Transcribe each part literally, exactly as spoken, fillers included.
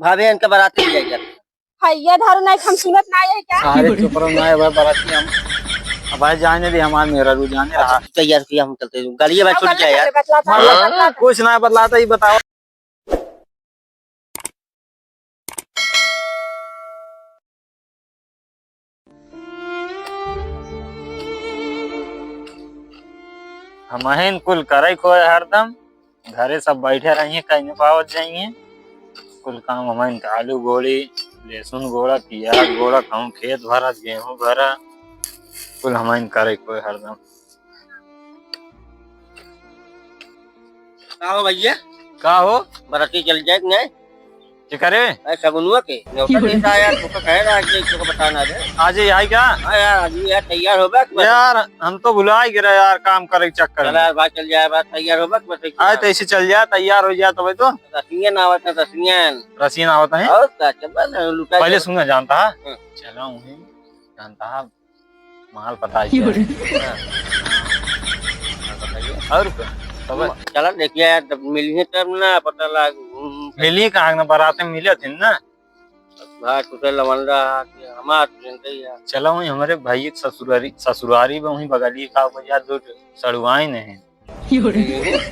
भाभी, इनका बराती ले जाइए। भैया, दारू नहीं, हम सुनत ना है क्या? अरे, चुप रहो ना, भाई, बराती हम, अब भाई, जाने दे, हमार मेहरारू जाने रहा। तैयार किया, हम चलते हैं। गाड़िए में छूट जाए यार। बतलाता, मतलब, बतलाता। कुछ ना बतलाता, ही बताओ। हमहिन कुल करे खोए हरदम, घरे सब बैठे रहिए, कहीं न पावत जाइए। कुल काम हमहिन के आलू गोड़ी, लहसुन गोड़ा, पियाज गोड़ा, कहूँ खेत भरा, गेहूँ भरा, कुल हमहिन करे खोए हरदम। का हो भैया? का हो? बराती चल जाए कि नहीं? के करे? अरे सगुनुआ के। न्योता देता यार, तू तो कहे रहा कि तू को बताना रे। आज ही आई क्या? हाँ यार, आज ही यार तैयार हो बस। यार, हम तो भुला ही गिरा यार, काम करे के चक्कर में। चला यार, बात चल जाए, बात तैयार हो बस, बस। आज तो ऐसे चल जाए, तैयार हो जाए तो भाई तो। रसियन आवत है, रसियन। रसियन आवत है? और का, चल बस, लुटा पहले जाए। सुना जानता है? हाँ। चला हूँ, जानता है। माल पता है क्या? हाँ। और का? तब चला देखिए यार, तब मिलिए तब ना पता लाग। मिलिए कहाँ ना, बराते में मिले थे ना। भाई टूटे लवंडा कि हमार ट्रेन गई है। चला वही हमारे भाई एक ससुरारी, ससुरारी में वहीं बगलिए का वजह दो सड़ुआइन है।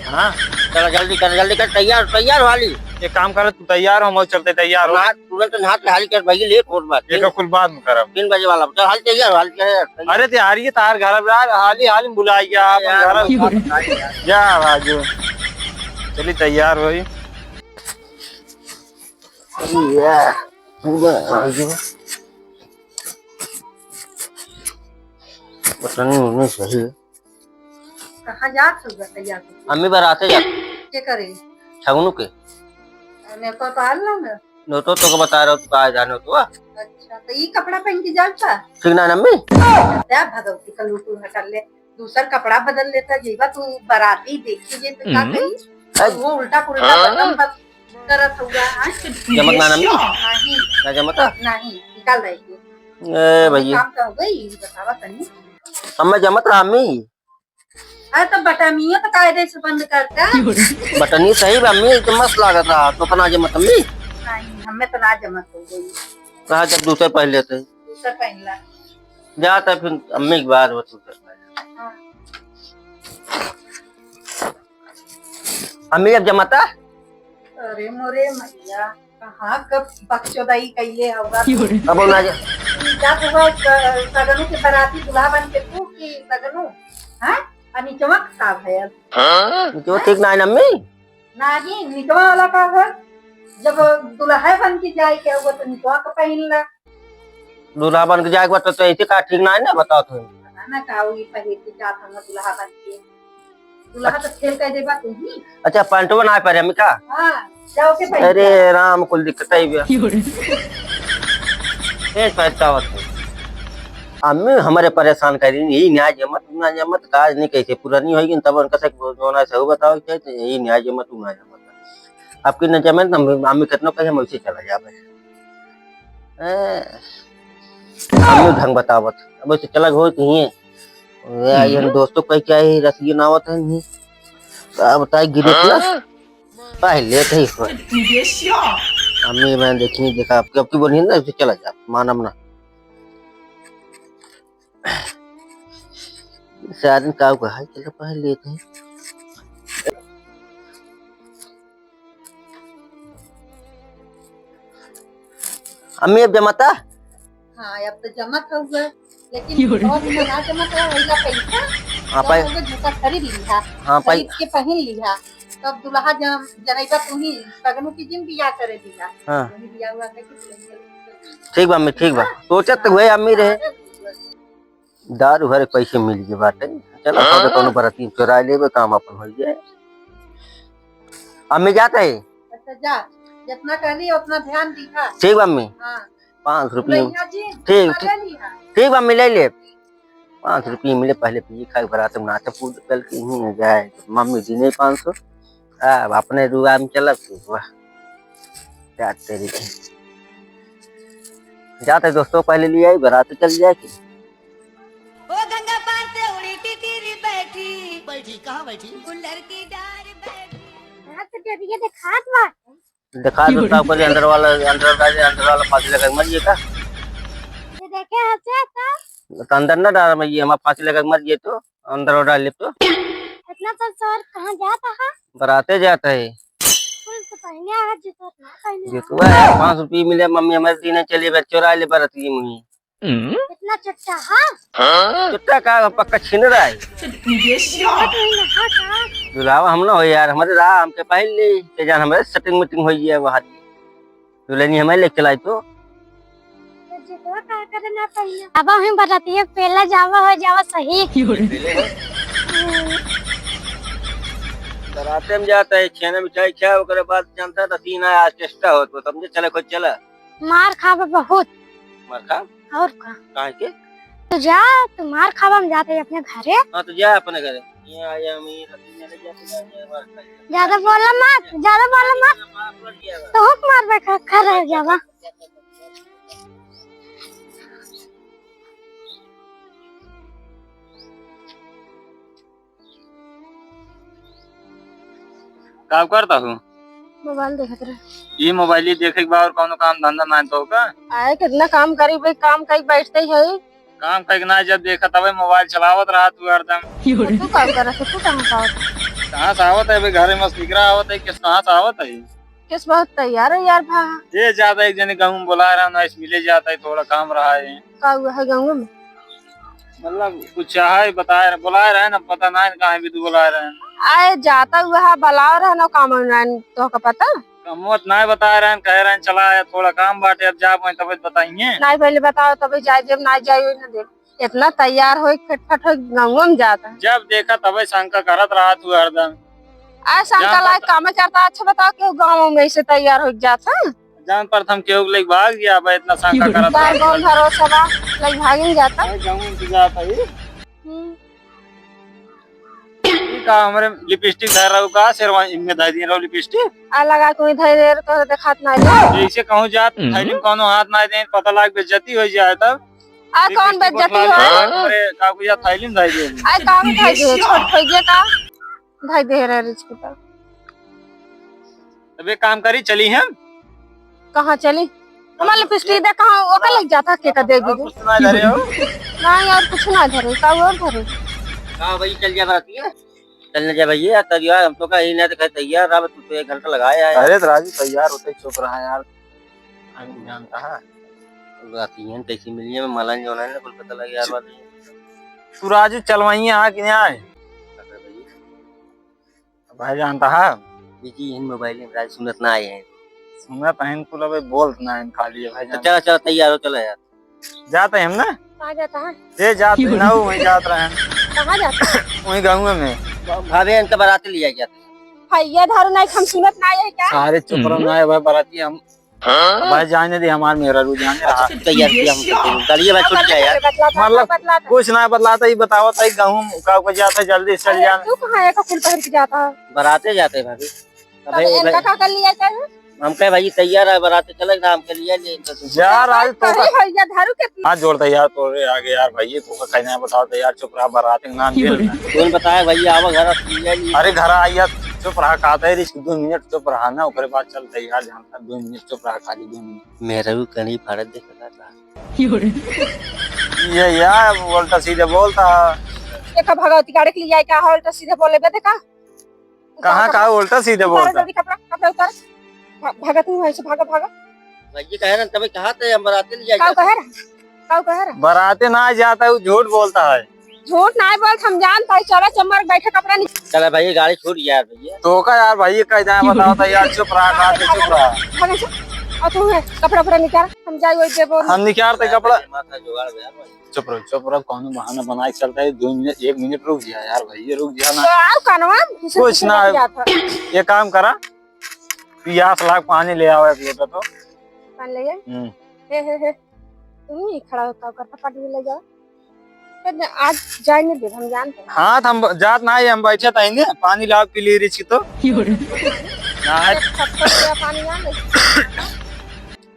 हाँ। चला जल्दी कर, जल्दी कर, तैयार, तैयार वाली। एक काम कर, तू तैयार हो, हम चलते तैयार हो। नहा, तुरंत नहा के हाली कर भैया, लेट होत बात। एक कुल बाद में करब। तीन बजे वाला, चल हाली तैयार हो, हाली तैयार, तैयार। अरे तैयारी है तार घर अब यार, हाली हाली बुलाई गया अपन यार, घर। बात बताई यार। जा राजू, चली तैयार होई। या, राजू। पता नहीं उन्हें सही। कहाँ जात हो बा तैयार होके? अम्मी बराते जात। के करे? छगनू के। अरे, न्योता तो आल ना ना। न्योता तो को बता रहा हूँ, तू कहाँ जाने हो तू, आ? अच्छा, तो ई कपड़ा पहन के जात बा? ठीक ना, अम्मी? क्या भगवती का लूटू हटा ले, दूसर कपड़ा बदल लेता, जेबा तू बराती देखी जे तो का हम्म। कही? अ- वो उल्टा पुल्टा बदल मत करत हुआ, हाँ? जमत ना, अम्मी? नहीं। ना जमता? नहीं, निकाल दे। ए, भैया। काम तो हो गई, बतावा तनी। अम्मी जमत रहा, अम्मी? अरे तो बटनिया तो कायदे से बंद करता। बटनी सही बा अम्मी, तो मस्त लागत रहा, तो तना जे मत अम्मी। नहीं, हमें तो ना जमत हो गई। कहा जब दूसर पहन लेते। दूसर पहन ला। जाता फिर अम्मी के बाद वो दूसर पहन ले। हाँ। अम्मी अब जमता? अरे मोरे मैया। कहाँ कब बकचोदाई कइले हवा। अब ना जा। जब वो स-, सगनू के बराती दुल्हा बन के तू की सगनू, हैं? आ निचवा का का भयल? निचवा ठीक ना है ना अम्मी? नाही, निचवा वाला का है? जब दुल्हा बन के जाए के हुआ तो निचवा का पहिन ला। दुल्हा बन के जाए के बाद तो ऐसे का ठीक ना है ना, बताओ तो। पता ना का हुई पहिर के जात हम दुल्हा बन के। दुल्हा तो फेल कर देबा तू ही। अच्छा, पैंटवा ना पहरे हम का? हाँ, जाओ के पहन अरे के। राम, कुल दिक्कत है बे। की हो रे? ए, पैसा होत है। अम्मी हमारे परेशान करी, यही न्याय जमत, ना जमत, काज नहीं कैसे पूरा नहीं होगी, तब उनका से जोना से हो बताओ, क्या तो यही न्याय जमत, ना जमत। आपकी न जमे, तो हम, हम कितना कहे, हम वैसे चला जावे। ए, अम्मी ढंग बतावत, अब वैसे चला गो कहीं। ए, आई हम दोस्तों कह के आई, रसियन आवत है नहीं। का बताई गिरे ना। पहले तो ही हो। अम्मी मैं देखी, देखा, अब, अब की बोली ना, उसे चला जा, मानम ना। सारन का हुआ है, चलो पहले तो ही। अम्मी, अब जमाता? हाँ, अब तो जमत हउवे, लेकिन की हो रही? और दिन ना जमत है, वही ला पैसा। हाँ, जब पाई। हउवे जूता खरीद लिहा, हाँ, पाई। खरीद के पहन लिहा, तब दुल्हा जन-, जनैबा तू ही, सगनू की जिन बियाह करे दिहा। हाँ। वही बियाह हुआ था कि ठीक बा अम्मी, ठीक बा। हाँ। सोचत तो हुए अम्मी रहे। हाँ। दारू भरे पैसे मिल गए बाटे। चलो, हाँ? कौनो, कौनो बराती चोरा लेबे, काम अपन हो जाए। अम्मी जात है? अच्छा, जा, जितना कहली उतना ध्यान दिहा। ठीक बा अम्मी। हाँ। पाँच रुपये। भैया जी, ठीक, ले लिहा। ठीक बा अम्मी, ले ले। पाँच रुपये मिले, पहले पिए खाए, बरात में नाचे कूद कल के ही जाए। मम्मी दी नहीं पाँच सौ। अब अपने दुआ में चलत, वाह। क्या तेरी की। जाते दोस्तों, पहले ले आई, बरात चल जाए कि। ओ गंगा पार से उड़ी टिटरी बैठी। बैठी, कहाँ बैठी? गुल्लर की डार बैठी। हाथ के जरिए देखात बा। दिखा दो, साफ कर दे, अंदर वाला, अंदर वाला, अंदर वाला फांसी लगा के मर गया का? ये देखे हंसे तो? तो अंदर ना डाल, मैं ये हमारा फांसी लगा के मर गया तो अंदर वाला डाल ले तो। इतना सब सवार कहाँ जाता है? बराते जाता है। फुल तो पहने आ, जूता ना पहने आ। जूतवा है, पाँच रुपये मिले, मम्मी हमारे दीने चली गई, चुरा ले बरत की मुही। इतना चट्टा, हाँ? चट्टा का पक्का छीन रहा है। ये क्या? दुलावा हम ना हो यार, हमारे राह हमके पहन ली, के जान हमारे सेटिंग मीटिंग होई है वहाँ। दुल्हनी हमें लेके चलाई तो। तो जितवा का करे ना पहले। अब हम बरातिया पेला जावा हो जावा सही। बराते में जाता है, छेना मिठाई खाए, ओकरे बाद जानता है, तो सीन है, ऑर्केस्ट्रा हो, तो समझे, चले, खुद चला। मार खाबा बहुत। मार खा? और का? काहे के? तो जा, तू मार खाबा, हम जाते हैं अपने घरे। हाँ, तो जा अपने घरे। यहाँ आया हम, ये रस्सी में ले जा, तो जा, जा, मार खा। ज्यादा बोला मत, ज्यादा बोला मत। मार पड़ गया। तो हुक मार बैठा, खा रह जावा। का करता हूँ? मोबाइल देखत रहे। ये मोबाइल ही देखे के बा और कौनो काम धंधा ना तो का? आए कितना काम करी भाई, काम कई बैठते ही है। काम कई ना, जब देखा तबे मोबाइल चलावत रहा तू हरदम। तू का करत है? तू कहाँ से आवत है? कहाँ से आवत है भाई? घरे में से निकरा आवत है, किस कहाँ से आवत है? किस बात तैयार है यार भा? ये ज्यादा एक जने गाँव में बुला रहा ना, इस मिले जाता है, थोड़ा काम रहा है। का हुआ है गाँव में? मतलब कुछ चाहे बताए रहे, बुलाए रहे ना, पता ना है कहाँ भी तू बुलाए रहे। आए जाता हुआ है, बुलाओ रहे ना, काम ना तो का पता? कमवत ना बताए रहे, कहे रहे चला आया, थोड़ा काम बाटे, अब जा मैं तब बताइए। नहीं पहले बताओ तबे जाए, जब ना जाए ना दे। इतना तैयार होई, खटखट होई, गाँव में जाता है। जब देखा तबे शंका करत रहा तू हरदम। आ शंका जान लायक पता काम करता। अच्छा बताओ, क्यों गाँव में ऐसे तैयार हो जाता है? जान पर हम केहू के लेके भाग गया, अब इतना शंका करत तार रहा। कौन भरोसा बा, लेके भागिन जाता। अरे, जाऊँ तो जाता ही। हम्म। ई का हमरे लिपस्टिक धर रहो का, शेरवानी में धर दिए रहो लिपस्टिक? आ लगा कोई धर दे तो देखात ना ले। जैसे कहूँ जात, हम्म। थैली में कौनो हाथ ना दे, पता लाग बेइज्जती हो जाए तब। आ कौन लिपस्टिक बेइज्जती उठा हो? ले, हमरे का कुछ थैली में धर दिए। आ काम धर दिए, छोट हो गया का? धर दे रहे रिच के पास। तब एक काम करी, चली हम। कहाँ चली? हमार लिपस्टिक दे, कहाँ ओका लग जाता, के का दे अब दीजिए। कुछ ना धरे हो? नहीं, और कुछ ना धरे, का और धरे? का भाई, चल जा बराती है? चल ना जा भैया, यार, तब यार, हम तो का यही ना दिखाई तैयार, अब तू तो एक घंटा लगाया है। अरे तो राजू, तैयार होते चुप रहा यार। हम जानता है। राती है, कैसी मिली है, मैं मलाइन जो है ना, कुल पता लग यार, बात नहीं। तू राजू, चलवाइए, हाँ कि नहीं आए? पता नहीं। भाई जानता है? देखिए, इन मोबाइल में राज सुनत ना आए हैं। सुनत हैं, कुल अबे बोलत ना हैं, खाली है भाई तो जान। चला, चला, तैयार हो, चला यार। जाते हैं हम ना? कहाँ जाता है? ये जाते हैं ना, वहीं जात रहे हैं। कहाँ जाता है? वहीं गाँव में। भाभी, इनका बारात ले जाए जाते हैं। भैया, धारू नहीं, हम सुनत ना आए क्या? अरे चुप रहो ना, भाई, बाराती हम हाँ? भाई जाने दे, हमार मेहरारू जाने रहा। अच्छा, तैयार किया हमको। चलिए भाई, छूट जाए यार। बतलाता, मतलब, बतलाता। कुछ ना बतलाता, ये बतावत है, गहूम का को जाता है, जल्दी से चल अरे, जाना। तू कहाँ है, कुल पहन के जाता है? बराते जाते हैं भाभी। तब अबे इनका भाई, का कर लिया जाए? हम कहे भाई तैयार है, बराते चले ना, हम कह लिया ले इनका। यार, आज तो कहीं का है, या धारू कितना? हाथ जोड़ता यार, तोरे आगे यार, भाई, ये तो कहना बताओ तो यार, चुप रहा, बरात के नाम क्यों? ले ना। कौन बताया भैया, आवा घर, लिया ले। अरे घर आइया, चुप रहा, कहता है, रिस्क दो मिनट चुप रहा ना, ओकरे बाद चलते यार, जान दो मिनट चुप रहा, खाली दो मिनट। मेहरारू कनी फाड़त देखा का? ये यार, उल्टा सीधे बोलता है। देखा भगवती गाड़ी के लिए आए का है, उल्टा सीधे बोले बे, देखा। कहाँ उतार का कपड़ा। उल्टा सीधे उतार बोलता? जल्दी कपड़ा, कपड़ा उतार। भा-, भागत नहीं है, ऐसे भागा, भागा। भाई, ये कहे ना, तभी कहा थे हम बराती ले जाए का जाते। कहे रहा? का कहे रहा? बराती ना जाता है, वो झूठ बोलता है। झूठ नाहीं बोलत, हम जानत हई, चला चम्मर बैठे कपड़ा निकाल। चला भाई, गाड़ी छूट गया यार भैया। तो का यार भाई, कह जाए बताओ तो यार, चुप रहा, कहाँ से चुप रहा। भागे से? और तू है, कपड़ा उपड़ा निकाल, हम जाए वही देबो। हम निकालते कपड़ा। माथा जुगाड़ बे यार भाई। चुप रहो, चुप रहो, कौनो बहाना बना के चलता है, दो मिनट, एक मिनट रुक जा यार भाई, ये रुक जा ना। तो आओ कानवा, कुछ ना, ये काम करा, पियास लाग, पानी ले आओ एक लोटा तो। पानी ले जाए? हम्म। हे, हे, हे। तू ही खड़ा होता हो, करता पानी ले जाओ। फिर आज जाए नहीं दे, हम जानते हैं। हाँ, तो हम जात ना है, हम बैठे तो हैं, पानी लाओ पी ली रिच की तो। ना है। सब, सब, सब पानी आ ले।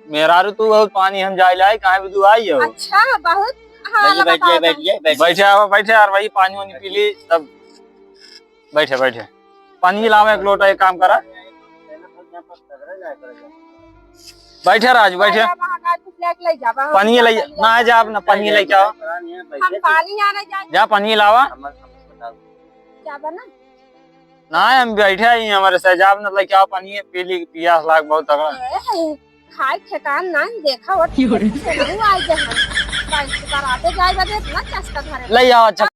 मेहरारू तू बहुत पानी हम जाए लाई, कहाँ भी तू आई हो। अच्छा, बहुत। हाँ, बैठिए, लगा बैठिए, था। बैठिए, बैठिए। बैठे आओ, बैठे यार भाई, पानी वानी पी ली, तब बैठे, बैठे। पानी लावा एक लोटा, एक काम करा। बैठे राजू, बैठे। जा, वहाँ का कुछ लेके ले जा, वहाँ पानी ले, पानी ना जाब ना, पानी लेके आओ। हम पानी आने जाए। जा पानी लावा। जाबा ना। ना, हम बैठे ही, हमारे से जाब ना, लेके आओ पानी, पी ली, पियास लाग बहुत तगड़ा। ए, खाए ठेकान ना, देखा वो से नहीं आए जे हम। बाइक से बराते जाए बदे इतना चस्का धरे। ले आओ, अच्छा।